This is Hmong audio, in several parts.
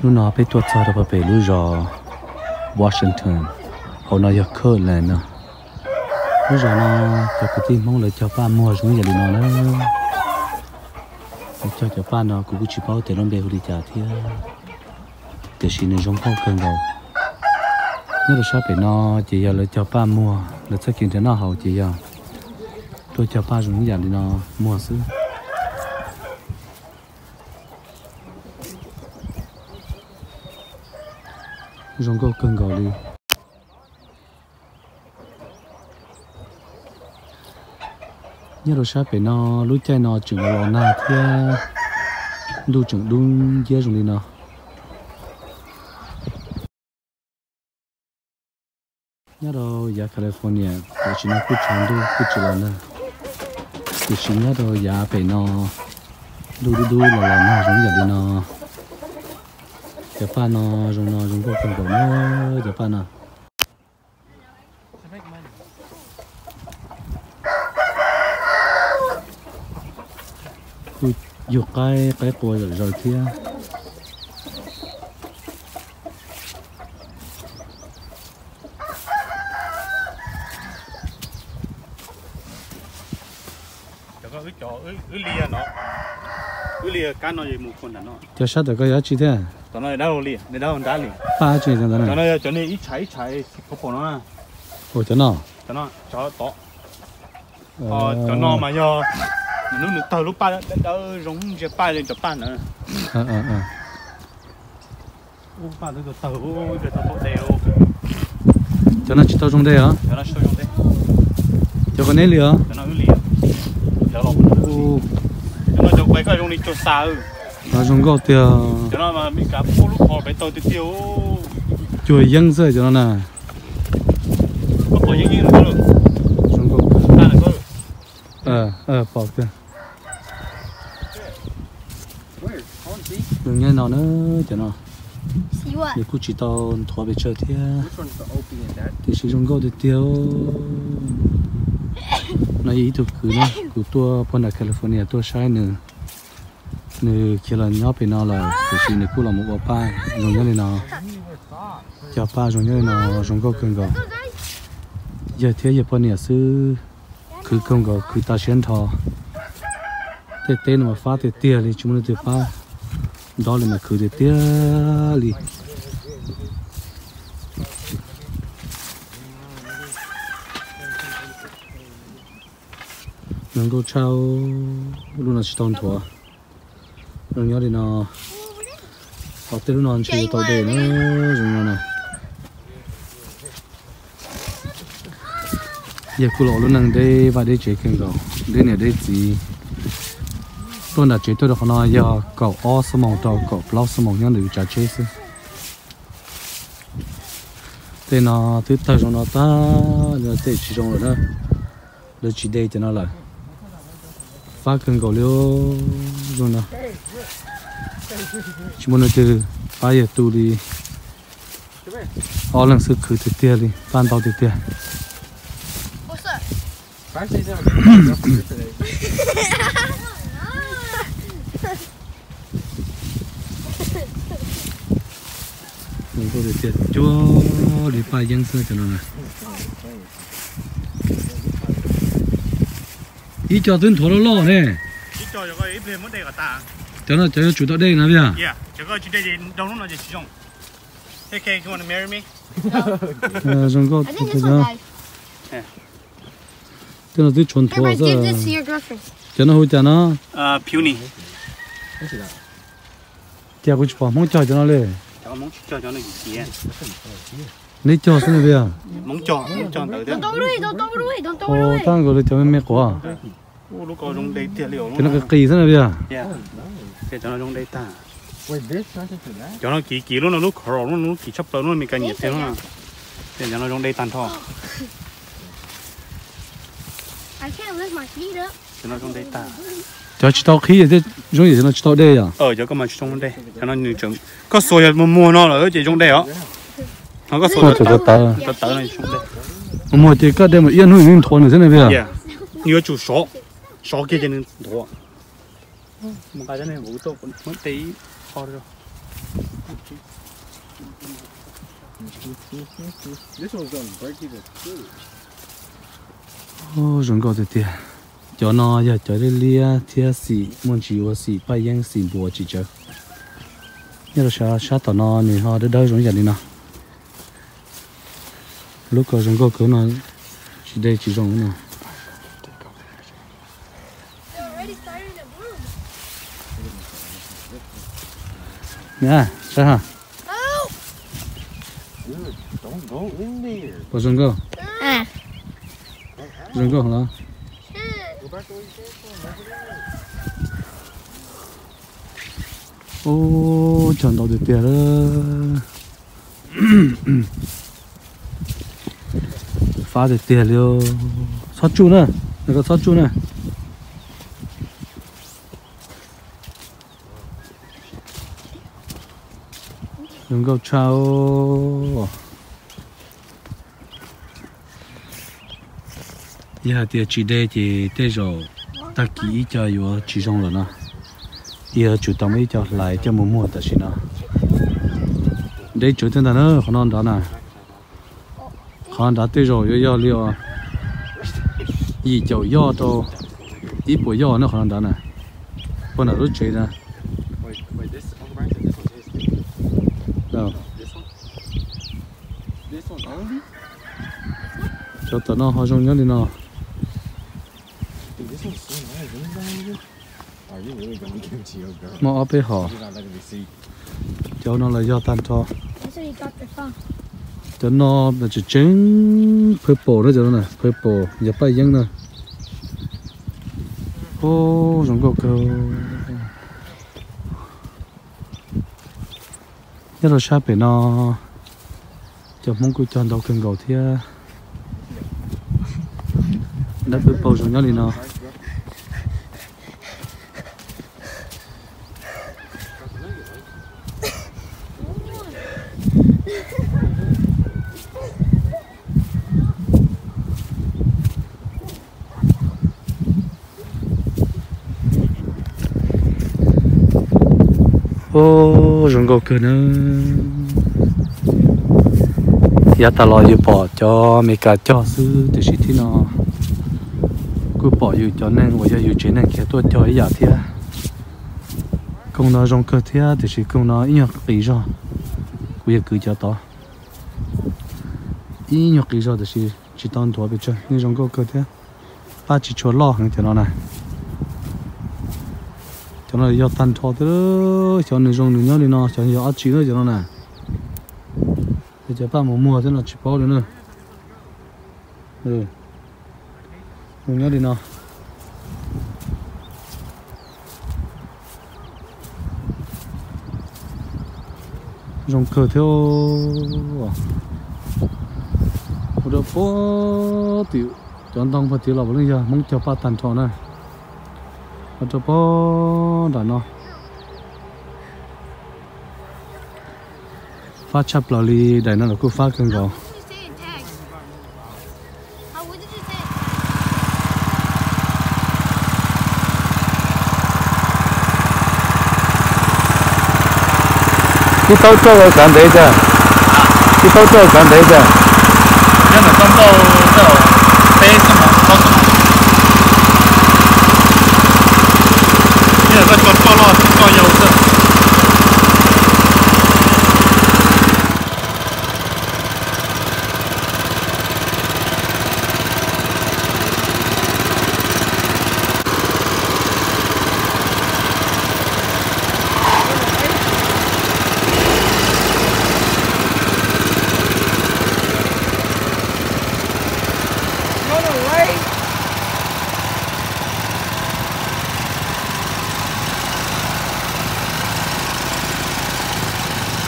Hnub no peb tuaj txog rau pem lub zos Washington, hauv no yog Kirtland no. Lub zos no cov kwv tij Hmoob lawv cog paj muag zoo yam li no na. Lawv cog cov paj no kuv kuj tsis paub tias lub npe hu li cas thiab, tiam sis nws zoo nkauj kawg nkaus. Nyob rau sab pem no ces yog lawv cog paj muag, lawv txoj kev nrhiav noj haus ces yog tuaj cog paj zoo yam li no muag xwb. Zoo nkauj kawg nkaus li. Nyob rau sab pem no lub caij no tseem los los nag thiab, ntuj tseem dub nciab zoo li no. Nyob rau yav California tam sim no kuj tshav ntuj kuj tsis los nag, tiam sis nyob rau yav pem no ntuj dub dub los los nag zoo yam li no. Cov paj no zoo no zoo nkauj kawg nkaus na, cov paj no. Kuj yug qaib, qaib qua zom zaws thiab. Cov li kab no mus ntawm no. Cov sab tom ko yog dab tsi thiab? Tom no dab li, dab nrab li. Paj dab tsi ntawd na? Cov no yog cov ib tshav ib tshav purple no. Ua cov no? Cov no, cov tod. Cov no mas yog nws hnub nws tawg lub paj dawb dawb zoo ntsia paj li cov paj ntawd. Cov no tsis tau zoo ntej os? Cov ko neb li os? Cov no zoo nkauj tiag. Cuag yeeb xwb cov no na. Zoo nkauj. Pom tiag. Zoo nyob no na, cov no nws kuj tsis tau nthuav pes tsawg thiab, tiam sis zoo nkauj tiag tiag. No yog ib tug kwv na, kuv tuaj puag nram California tuaj saib nws, nws khiav los nyob pem no lawm tiam sis nws kuj los mus ua paj zoo nyob li no, cog paj zoo nyob li no, zoo nkauj kawg nkaus. Yawg thiab yawg poj niam xwb, khwv kawg nkaus, khwv tas siab nrho. Tej teb no mas fab tiag tiag li, tsis muaj leej twg pab nrov li mas khwv tiag tiag li. Zoo nkauj tshaj, lub no tsis tau nthuav. Zoo nyob li no, ho tej lub no ntshe yuav tau dej na, zoo no na. Yawg kuj los ua lub neej deb vaj deb tsev kawg nkaus, deb niam deb txiv. Tuaj nram tsev tuaj rau qhov no yog kaum ob xuab moos rau kaum plaub xuab moos nyob ntawm yus tsav tsheb xwb. Tej no twb tawg zoo no tag, tej tsis zoo lawm na. Lawv tsis de cov no lawm. Fab kawg nkaus li zoo no. Tsis muaj leej twg pab yawg tu li. Ob leeg xwb khwv tiag tiag li, pab ntau tiag tiag. Zoo nkauj tiag tiag, cuag li paj yeeb xwb cov no na. Ib co twb nthuav loj loj ne. Cov no cov yuav tsum tau dej no yog? Zoo nkauj tiag tiag. Tej no twb tshuav nthuav xwb. Cov no hu cas no? Cas kuv tsis pom Hmoob cog cov no li? Neb cog xwb na Pia? Tab nkaus li cov me me quav. Cov no qis qis xwb na Pia? Cov no kiv kiv lub no, lub coral lub no, lub kiv tshaj plaws lub no, Meskas nyiam tiag lub no. Cov no zoo de tag nrho. Cov tsis tau qhib thiab zoo yam no tsis tau de yom? Cov ko mas tsis zoo de. Cov no nws tseem, koj xuas yog muag muag no lawm ces zoo de os. Ho koj xuas tawv tawv, muag muag ces koj de mus ib hnub nws nthuav nws xwb ne Pia. Nws yuav tsum sov, sov kiag ces nws nthuav. Zoo nkauj tiag tiag. Cov no yog cov liab liab thiab xim muaj ntsis ua xim paj yeeb xim npua tsis tsawv. Nyob rau sab tom no nws ho dawb dawb zoo ib yam li no. Lub ko zoo nkauj kawg no, tsis deb tsis zoo no. Nè, saib ha. Puas zoo nkauj? Zoo nkauj los? Ub, cog ntau tiag tiag lawm. Fab tiag tiag li. Txhob tsuj na, nws ko txhob tsuj na. Zoo nkauj tshaj. Yog hais tias tsis de ces tej zaum tag kis ib co yuav tsis zoo lawm no. Yuav tsum tau muaj ib co hlais coj mus muag tam sim no. Deb tsawv thiab ntag na qhov no nrad na. Qhov nrad tej zaum yuav yog li os yim caum yoj rau ib puas yoj na qhov no nrad na. Puag nram lub tsev na. Cov tom no ho zoo nyob li no. Muaj ob peb hom. Cov no los yog tag nrho. Cov no tseem tseem purple na, cov no na purple yog paj yeeb na. Ub, zoo nkauj kawg. Nyob rau sab pem no cov Hmoob kuj cog ntau kawg nkaus thiab. Dab pwb paug zoo nyob li no. Ub, zoo nkauj kawg na. Yav tas los yus pom cov Amelikas cog xwb tiam sis thib no kuj pom yus cov neeg uas yog yus tsev neeg khiav tuaj cog ib yam thiab. Koog no zoo kawg thiab tiam sis koog no ib nyuag qis zog. Kuv yog kwv cov tod. Ib nyuag qis zog tiam sis tsis tau nthuav pes tsawg, yeej zoo nkauj kawg thiab. Paj tsis tshua loj heev cov no na. Cov no yog tag nrho thiab, xyov nws zoo nws nyob li no, xyov yog dab tsi na cov no na. Yog cov paj mus muag thiab no tsis paub li na. Nws nyob li no. Zoo kawg thiab. Ua rau puag tim cov ntoo puag tim los puav leej yog Hmoob cog paj tag nrho na. Ua rau puag nram no. Fab tshaj plaws li, daim no los kuj fab kawg nkaus. Ib taub coj kav ntev cas? Ib taub coj kav ntev cas? Nyob ntawm koj nkauj tej peb xuab moos plaub xuab moos. Nyob ntawm koj coj loj coj yau xwb.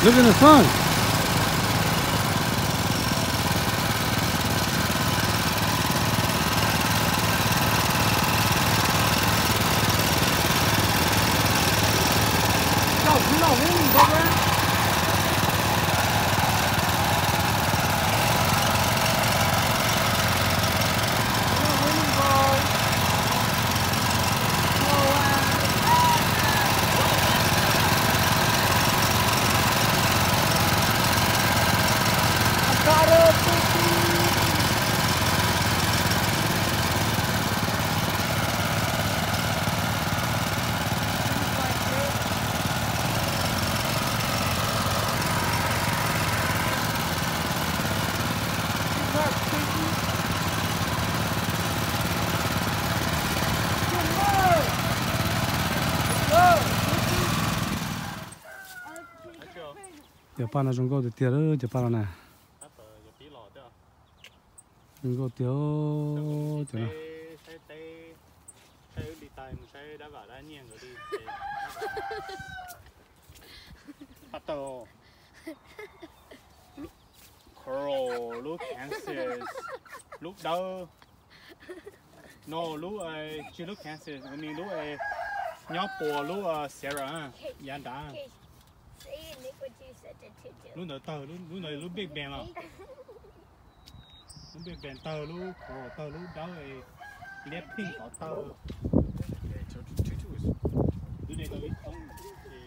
Look at the sun. Paj no zoo nkauj tiag tiag lawm cov paj no na. Zoo nkauj tiag cov no. Coral, lub Kansas, lub dawb. No, lub, tsis lub Kansas, lub nyob puas lub Sierra, yav nrad. Lub ntawd tawg, lub ntawd lub Big Bend los. Lub Big Bend tawg, lub coral tawg, lub dawb liab pheej tod tawg. Lub dej tau ib thoob ces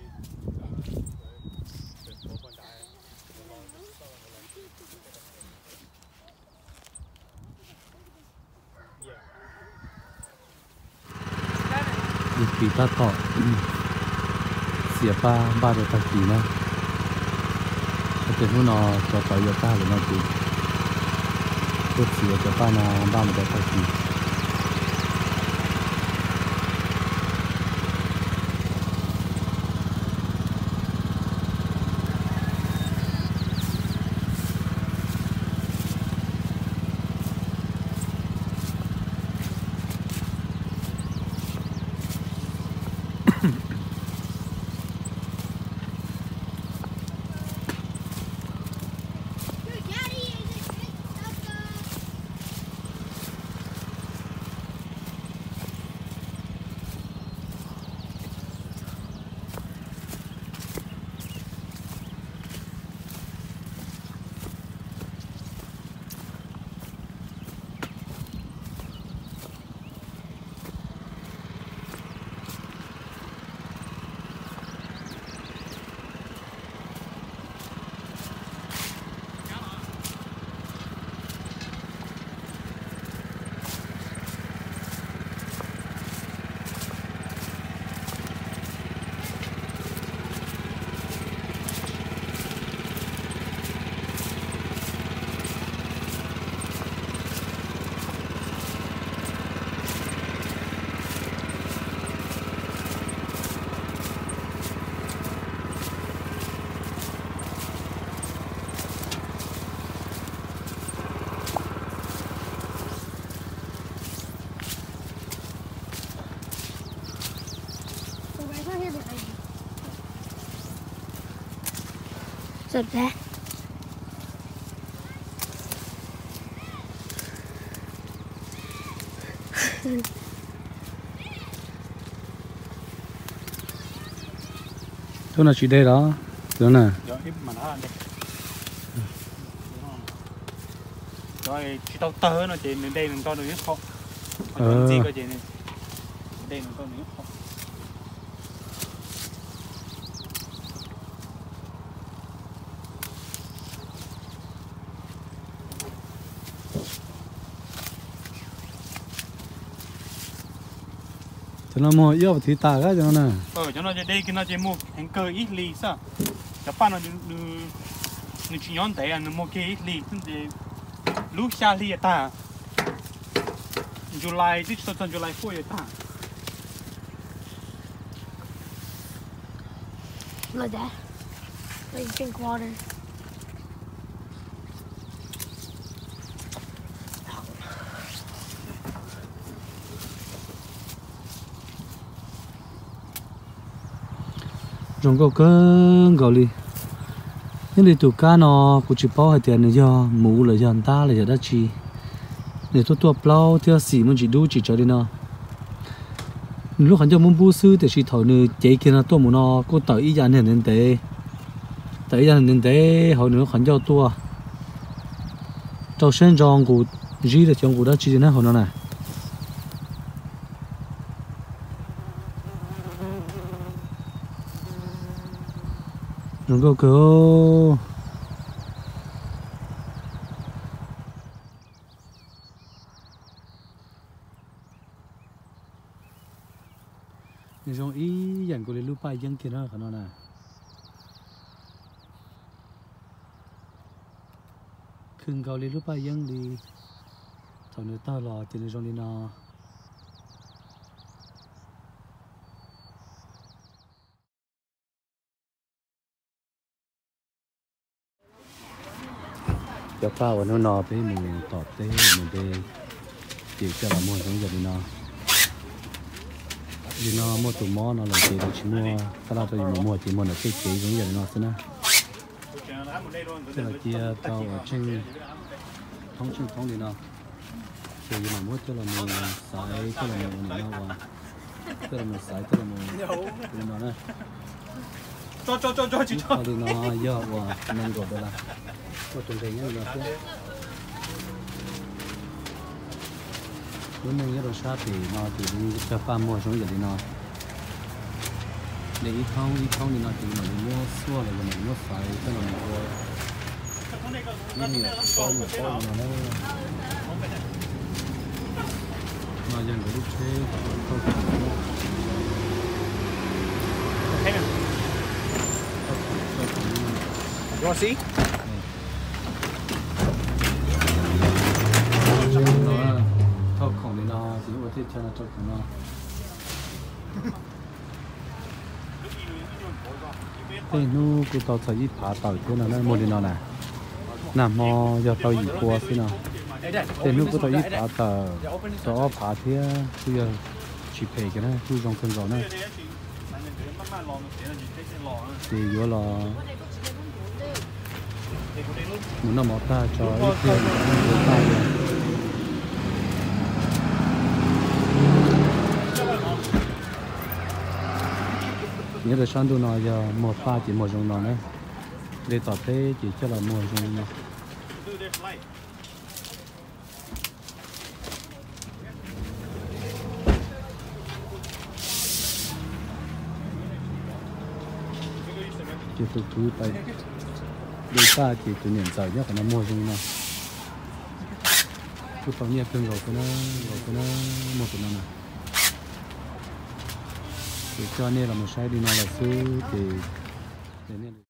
Ib kis tab tom txiav paj npaj rau tag kis na. Ces hnub no cov tod yuav tag lawm no ces tuaj txiav cov paj no npaj mus rau tag kis. Tus no tsis de los? Tus no na. Tsis tau tawg no ces nws de nws nroj nws ib qho. Ntxi ko ces de nws nroj nws ib qho. Cov no muag ib ob thiv tas kab cov no na. Cov no de kiag no ces muag heev kawg ib hlis xwb. Cov paj no nws tsis nyob ntev, nws muag kiag ib hlis xwb ces lub xya hli tag. July twb tsis tau txog July four yuav tag. Look at that. Like, drink water. Zoo nkauj kawg nkaus li. Nyob li tus kab no kuv tsis paub hais tias nws yog muv los yog ntab los yog dab tsi. Nws tuaj tuaj plaub thiab xim muaj ntsis dub tsis tsawv li no. Nws lub qhov ncauj muab npub xwb tiam sis thaum nws cev kiag no tuaj mus no kuj tawm ib yam niag ntev ntev. Tawm ib yam niag ntev ntev hauv nws lub qhov ncauj tuaj rau siab ntso nqus zib rau cov nqus dab tsi na hauv no na. Zoo nkauj kawg. Nws zoo ib yam nkaus li lub paj yeeb kiag na qhov no na. Khwv nkaus li lub paj yeeb li thaum nws tawg los ces nws zoo li no. Cov paj uas hnub no peb mus tom teb mus de, ces coj los muag zoo yam li no. Li no muaj tus mob no lawm ces lawv tsis muaj taj laj rau yus mus muag ces muag ntawm tej kev zoo yam li no xwb na. Coj los cia rau uas tsheej thoob tsheej thoob li no. Ces yus mam muab coj los mus xaiv coj los mus ua nim no uas coj los mus xaiv coj los mus li no na. Ib qho li no yog uas nees nkaum dollar, muaj tus nqe nyob li no thiab. Lub neej nyob rau sab pem no ces lawv cog paj muag zoo yam li no. De ib thoob ib thoob li no ces mam li muab xuaj los yog mam li muab xaiv coj los mus ua ib niam paub niam paub li no na. No yog nkawd lub tsheb thauj khoom. Thauj khoom li no ces ua tej chaw no rau khoom no. Tej hnub kuj tau txog ib phav tawm thiab no na, muag li no na. Nag hmo yog tau yim pua xwb no. Tej hnub kuj tau ib phav tawm, tau ob phav thiab, kuj yog tsis phem kiag na, kuj zoo kawg nkaus na. Ces yuav los mus noj mov tag tso ib pliag mus noj mov tag. Nyob rau sab ntuj no yog muag paj ces muag zoo no na. De tom teb ces coj los muag zoo li no. Ces tus kwv pais de paj ces tus niam ntxawm nyob qhov no muag zoo li no. Kuj tau nyiaj kawg nkaus kawg na, nkaus kawg na, muag tus no na. Ces coj nej los mus saib li no lawm xwb ces, ces nej